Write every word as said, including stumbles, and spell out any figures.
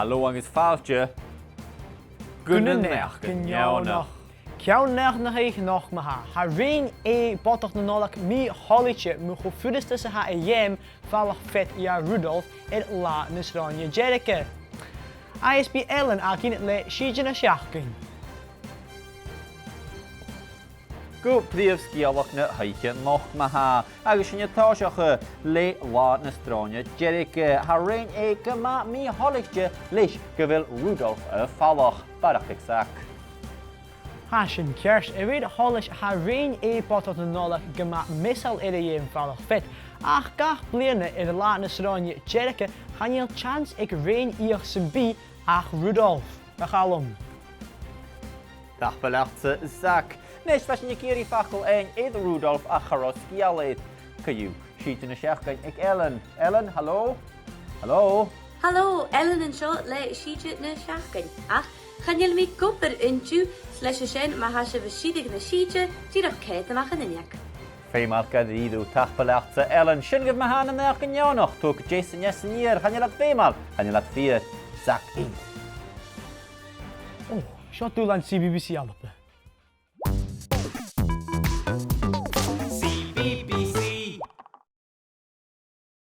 Halò agus fàilte gu na Naidheachdan Neònach. Ceann-naidheachdan a-nochd ma-thà. Tha Rèin A Bodach na Nollaig mì-thoilichte mu cho furasta 's a tha a' gheama Falach Fead Fhiadh Rudolph air Latha na Sròine Deirge. Agus bidh Ellen againn le sìde na seachdain. Gu prìomh sgeulachd na h-oidhche a-nochd ma-thà, agus sinn a' tòiseachadh le Latha na Sròine Deirge. Tha Rèin A gu math mì-thoilichte leis gu bheil Rudolph a' falach. Barrachd aig Zach. Tha sin ceart. A rèir choltais, tha Rèin A Bodach na Nollaig gu math measail air a' gheama Falach Fead, ach gach bliadhna air Latha na Sròine Deirge, chan eil teans aig Rèin fhiach sam bith ach Rudolph. A Chaluim. Tapadh leatsa, Zach. A-nis, tha sinn ag iarraidh facal fhaighinn air Rudolph ach cha robh sgeul air. Co-dhiù, sìde na seachdain aig Ellen. Ellen, halò? Halò? Halò, Ellen an seo le sìde na seachdain. Ach chan eil mi ag obair an-diugh, 's leis a sin, ma tha sibh a' sireadh na sìde, dìreach coimhead a-mach an uinneig. Feumail gu dearbh, tapadh leatsa, Ellen. Sin agaibh ma-thà na Naidheachdan Neònach, tuath gu deas an-diugh san iar. Chan eil iad feumail, chan eil iad fìor. Zach, ì. Ò, seo dùbhlan C B B C Alba.